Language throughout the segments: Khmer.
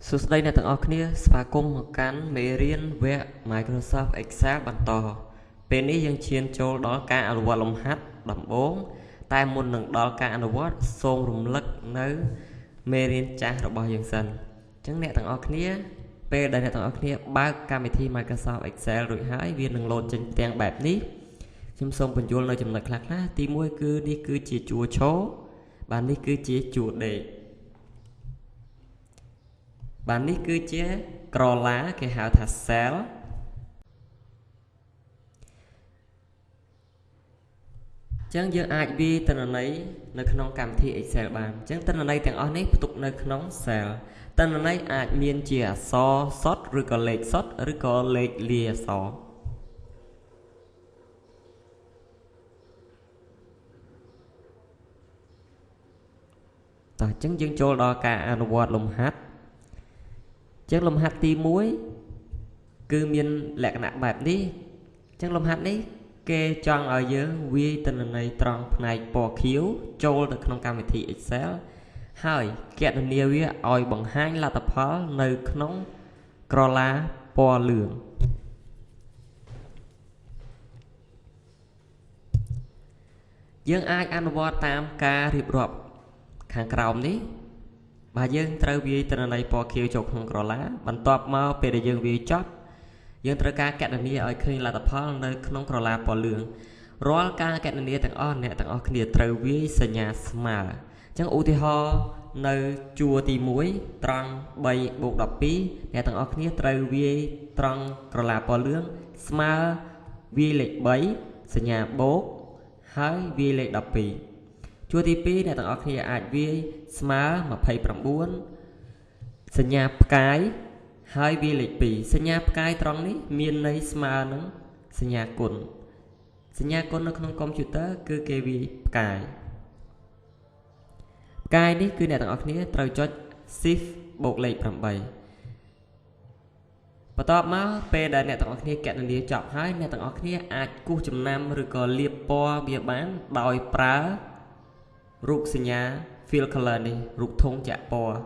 សួស្តីអ្នកទាំងអស់គ្នាស្វាគមន៍មកកាន់មេរៀនវគ្គ Microsoft Excel បន្តពេលនេះយើងឈានចូលដល់ការអនុវត្តលំហាត់ដំបូងតែមុននឹងដល់ការអនុវត្តសូមរំលឹកនៅមេរៀនចាស់របស់យើងសិនអញ្ចឹងអ្នកទាំងអស់គ្នាពេលដែលអ្នកទាំងអស់គ្នាបើកកម្មវិធី Microsoft Excel រួចហើយវានឹងលោតចេញផ្ទាំងបែបនេះខ្ញុំសូមបញ្យល់នៅចំណុចខ្លះៗទី1គឺនេះគឺជាជួរឈរបាទនេះគឺជាជួរដេកបាទនេះគឺជាក្រឡាគេហៅថា cell ចឹងយើងអាចវាយទិន្នន័យនៅក្នុងកម្មវិធី Excel បានអញ្ចឹងទិន្នន័យទាំងអស់នេះផ្ទុកនៅក្នុង cell ទិន្នន័យអាចមានជាអក្សរសុទ្ធឬក៏លេខសុទ្ធឬក៏លេខលាយអក្សរតោះអញ្ចឹងយើងចូលដល់ការអនុវត្តលំហាត់ចឹងលំហាត់ទី1គឺមានលក្ខណៈបែបនេះចឹងលំហាត់នេះគេចង់ឲ្យយើងវាយទិន្នន័យត្រង់ផ្នែកពណ៌ខៀវចូលទៅក្នុងកម្មវិធី Excel ហើយគណនាវាឲ្យបង្ហាញលទ្ធផលនៅក្នុងក្រឡាពណ៌លឿងយើងអាចអនុវត្តតាមការរៀបរាប់ខាងក្រោមនេះបាទយើងត្រូវវាយទិន្នន័យពណ៌ខៀវចូលក្នុងក្រឡាបន្ទាប់មកពេលដែលយើងវាយចប់យើងត្រូវការគណនាឲ្យឃើញលទ្ធផលនៅក្នុងក្រឡាពណ៌លឿងរាល់ការគណនាទាំងអស់អ្នកទាំងអស់គ្នាត្រូវវាយសញ្ញាស្មើអញ្ចឹងឧទាហរណ៍នៅជួរទី1ត្រង់3បូក12អ្នកទាំងអស់គ្នាត្រូវវាយត្រង់ក្រឡាពណ៌លឿងស្មើវាយលេខ3សញ្ញាបូកហើយវាយលេខ12ជួរទី2អ្នកទាំងអស់គ្នាអាចវាយស្មើ29សញ្ញាផ្កាយហើយវាយលេខ2សញ្ញាផ្កាយត្រង់នេះមានន័យស្មើនឹងសញ្ញាគុណសញ្ញាគុណនៅក្នុងកុំព្យូទ័រគឺគេវាយផ្កាយផ្កាយនេះគឺអ្នកទាំងអស់គ្នាត្រូវចុច Shift បូកលេខ8បន្ទាប់មកពេលដែលអ្នកទាំងអស់គ្នាគណនាចប់ហើយអ្នកទាំងអស់គ្នាអាចគូសចំណាំឬក៏លាបពណ៌វាបានដោយប្រើរូបសញ្ញា fill color នេះរូបធុងចាក់ពណ៌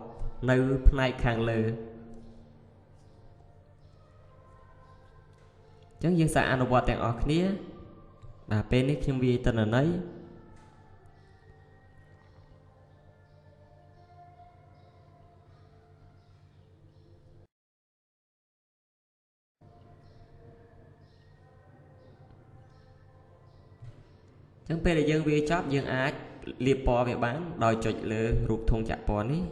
នៅផ្នែកខាងលើចឹងយើងសាកអនុវត្តទាំងអស់គ្នាបាទពេលនេះខ្ញុំវាយទិន្នន័យចឹងពេលដែលយើងវាយចប់យើងអាចលាបពណ៌វាបានដោយចុចលើរូបធុងចាក់ពណ៌នេះ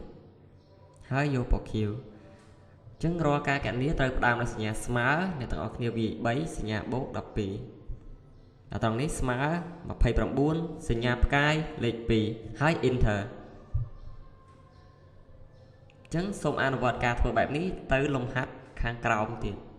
ហើយយកពណ៌ខៀវចឹងរាល់ការគណនាត្រូវផ្ដើមដោយសញ្ញាស្មើអ្នកទាំងអស់គ្នាវាយ3សញ្ញាបូក12ដល់ត្រង់នេះស្មើ29សញ្ញាផ្កាយលេខ2ហើយ Enter ចឹងសូមអនុវត្តការធ្វើបែបនេះទៅលំហាត់ខាងក្រោមទៀត។